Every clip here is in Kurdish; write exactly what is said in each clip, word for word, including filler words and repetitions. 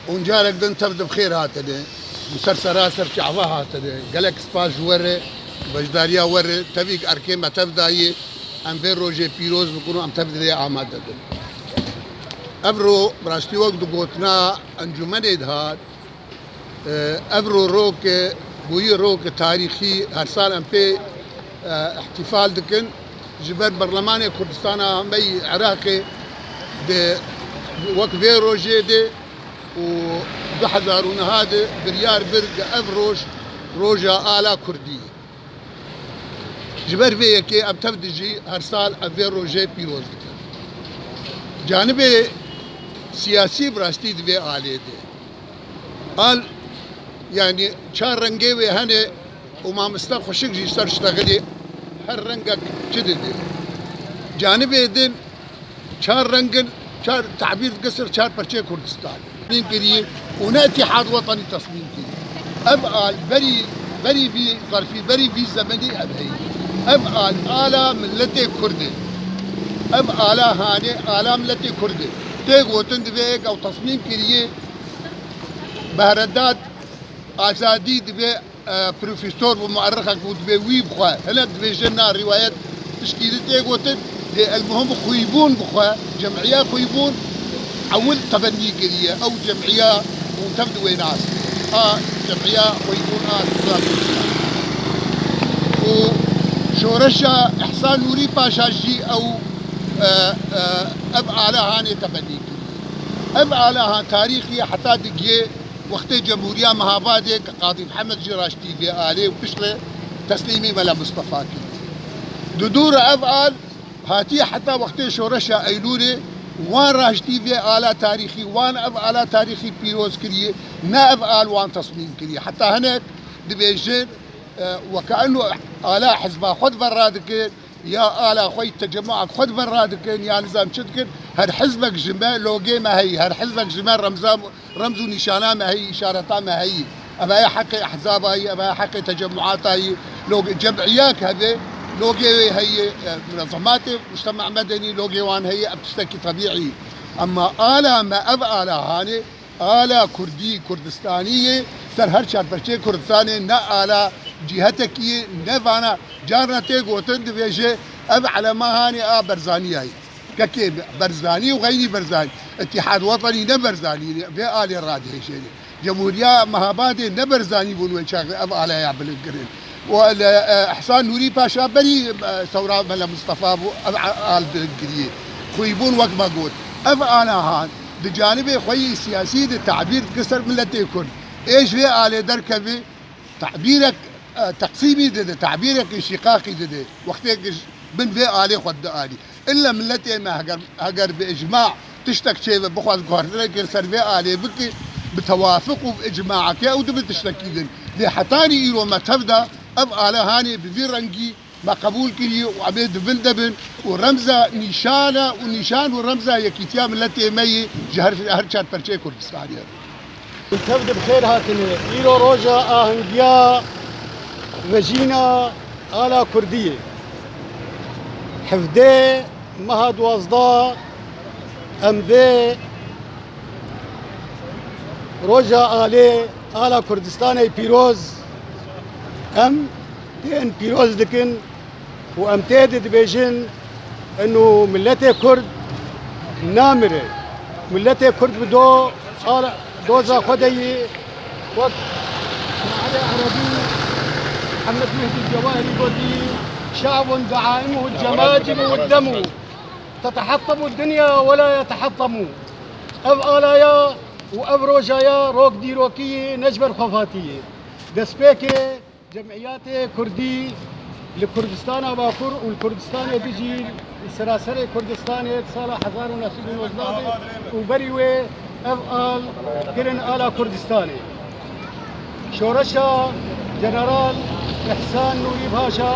Hûn carek din tev di bi xêr hatine. Li ser seraser çava hatine. Gelek spas ji we re, beşdariya we re. Tevî erkê me tev dayê. Em vê rojê pîroz bikin û em tev di vê amade bin. Ev ro, bi rastî wek di gotina encûmenê de hat, e, ev ro rok e, bûyî rok e tarîxî, her sal em pê, e, îhtîfal dikin. Ji ber Berlemanê Kurdistana me yî Iraqê di wek vê rojê de û du hezar û neh de biryar bir ku ev roj, roja ala Kurdî ye. Ji ber vê yekê em tev dijî her sal ev vê rojê pîroz dikin. Canibê siyasî bi rastî di vê alê de. Al, yanî çar rengê wê hene û mamoste Xweşik jî ser ştexilê her rengek çi dide. Canibê din çar rengin, çar tabîr dike ser çar perçê Kurdistan. Tesmîm kiriye û ne Îtîhad Wetenî tesmîm kiriye. Ev al berî, berî vî zerfî, berî vî zemenî ev heye. Ev al ala miletê Kurd e. Ev ala hanê ala miletê Kurd e. Tê gotin divê êk ew tesmîm kiriye, Behredat Azadî divê, e, profesor bû, muerrixek bû, divê wî bixwe. Hinek dibêjin na rîwayet tişkî din tê gotin, lê elmuhim xwîbûn bixwe, cem'iya xwîbûn ewil tebennî kiriye. Ew cem'iya hûn tev di wê nas. A cem'iya xwîbûn a Kurdistanê. Û şoreşa Îhsan Nûrî Paşa jî ew, e, e, ev ala hanê tebennî kiriye. Ev ala han tarîxî heta digiyê Wextê Cemhûriya Mehabadê ke Qadî Mihemed jî raştî vê alê û piştre teslîmî Mela Mistefa kir. Di dû re ev al hatiye heta wextê şoreşa Eylûlê, wan raştî vê ala tarîxî, wan ev ala tarîxî pîroz kiriye, ne ev al wan tesmîm kiriye. Heta hinek dibêjin, e, weke eno ala hizba xwe di ve radikin, ya ala xwe yî tecemûa xwe di ve radikin, ya nizam çi dikin, her hizbek ji me logê me heyî, her hizbek ji me remza, remz û nîşana me heyî, îşareta me heyî. Ev heye heqê ehzaba yî, ev heye heqê tecemûata yî. Logê cem'iyek hebe, logê wê heyî, e, munezematê mujtema medenî, logê wan heyî, ev tiştekî tebîî. Emma ala me, ev ala hanê, ala Kurdî, Kurdistanî yê ser her çar perçeyê Kurdistanê, ne ala cîhetekî yê, ne vana. Carna tê gotin, dibêje ev elema hanê a Berzanî ye. Kekê Berzanî û xeynî Berzanî. Îtîhad Wetenî ne Berzanî ne, vê alê radihêjêne. Cemhûriya Mehabadê ne Berzanî bûn wê çaxê ev alaya bilind kirin. Û li, e, Îhsan Nûrî Paşa berî, e, sewra Mele Mistefa bû, ev a-, al bilind kiriye. Xwîbûn wek me got. Ev ala han di canibê xwe yî siyasî de tabîr dike ser miletê Kurd. Ê ji vê alê derkevî tabîrek, e, teqsîmî dide, tabîrek înşîqaqî dide. Wextê ki ji bin vê alê xwe dide alî. Îlle miletê me heger, heger bi îcma tiştek çêbe bixwaz guhertinekê li ser vê alê bike, bi tewafiq û bi îcmaekê ew dibe tiştekî din. Lê hetanî îro me tev de ev ale hanê bi vî rengî me qebûl kiriye û em ê di bin de bin û remza nîşana û nîşan û remza yekîtiya miletê me yê ji her, her çar perçeyê Kurdistanê. Tev de bi xêr hatine. Îro roja ahingiya mejîna ala Kurdî ye. Hevdê meha duwazdeh em vê roja alê ala Kurdistanê pîroz em tên pîroz dikin. Û em tê de dibêjin, eno miletê Kurd namire. Miletê Kurd bi do, doza xwe de yî, wek Şairê Erebî Mihemed Mehdî Cewahirî gotî, "Şe'bun duaimuhu cemacimu demu, tetehettamu dinya ve la yetehettamu." Ev alaya û ev rojaya rok dîrokî yê, ne ji ber xwefatî yê. Destpêkê Cemiyetê Kurdî li Kurdistana Bakur û li Kurdistanê dijî, li seraserê Kurdistanê di sala hezar û neh sed û nozdeh de û berî wê ev al kirin ala Kurdistanê. Şoreşa General Îhsan Nûrî Paşa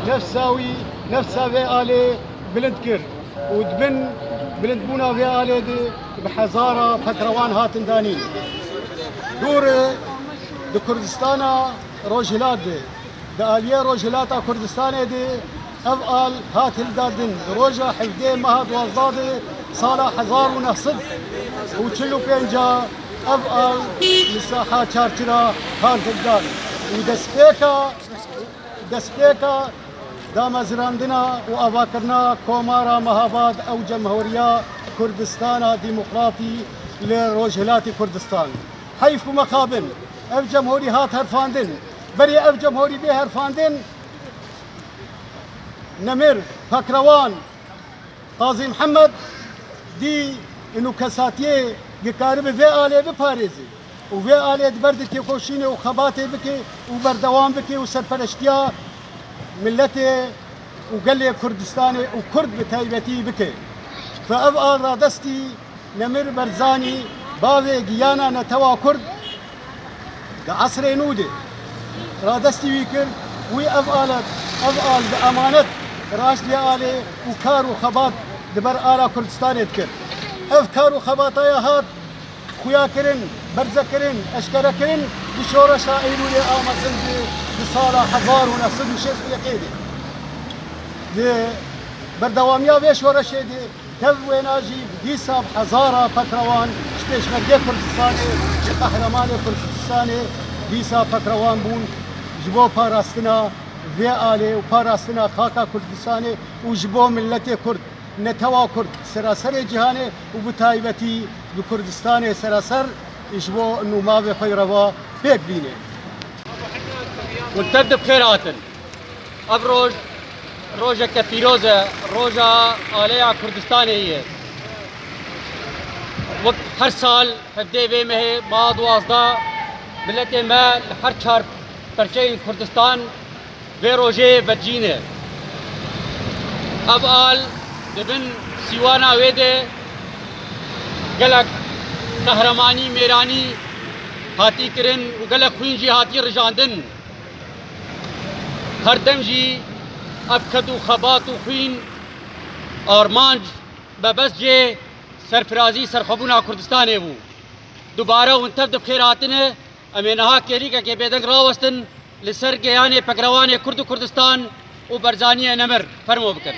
nefsa wî, nefsa vê alê bilind kir û di bin bilindbûna vê alê de bi hezara petrewan hatin danîn. Dûre di Kurdistana Rojhilat de, di aliyê Rojhilata Kurdistanê de ev al hat hildadin. Di roja hevdê meha duwazdeh de sala hezar û neh sed û çil û pênc a Ev al li saha çarçira hat hildan û destpêka, destpêka damezrandina û avakirina Komara Mehabad ew Cemhuriya Kurdistana Demokratî li Rojhilatê Kurdistan. Heyf û mexabin, ev cemhurî hat herfandin. Berê ev cemhurî bê herfandin, Nemir Pakrewan, Qazî Mihemed dî û kesatiyê dikaribe vê alê biparêze û vê alê di ber di têkoşînê û xebatê bike û berdewam bike û serpereştiya miletê û gelê Kurdistanê û Kurd bi taybetî bike. Fe ev al radestî Nemir Barzanî, bavê giyana netewa Kurd, di esrê nû de radestî wî kir. Wî ev alet, ev al bi emanet raşt vê alê û kar û xebat di ber ala Kurdistanê dikir. Ev kar û xebataya hat xuyakirin, berzekirin, eşkerekirin di şoreşa Eylûlê a mezin de di sala hezar û neh sed û şêst û yekê de. Di berdewamiya vê şoreşê de tev wêna jî dîsa bi hezara Pakrewan ji pêşmergê Kurdistanê, ji qehremanê Kurdistanê dîsa Pakrewan bûn ji bo parastina vê alê û parastina xaka Kurdistanê û ji bo miletê Kurd, netewa Kurd, seraserê cîhanê û bi taybetî bi Kurdistanê seraser ji bo nûmavê xwe reva pêk bîne. Hûn tev di bi xêr hatin. Ev roj, rojeke pîroz e, roja aleya Kurdistanê ye. Wek her sal hevdê vê mehê ma duwazdeh, miletê me li her çar perçeyên Kurdistan vê rojê vecîne. Ev al di bin sîwana wê de gelek qehremanî mêranî hatî kirin û gelek xwîn jî hatî rijandin. Her dem jî ev ked û xebat û xwîn armanc mebest jê serfirazî serxwebûna Kurdistanê bû. Dubare hûn tev di bi xêr hatine. Em ê niha kêlîkekê bêdeng rawestin li ser geyanê pekrewanê Kurd û Kurdistan û Barzaniyê Nemir. Fermo bikin.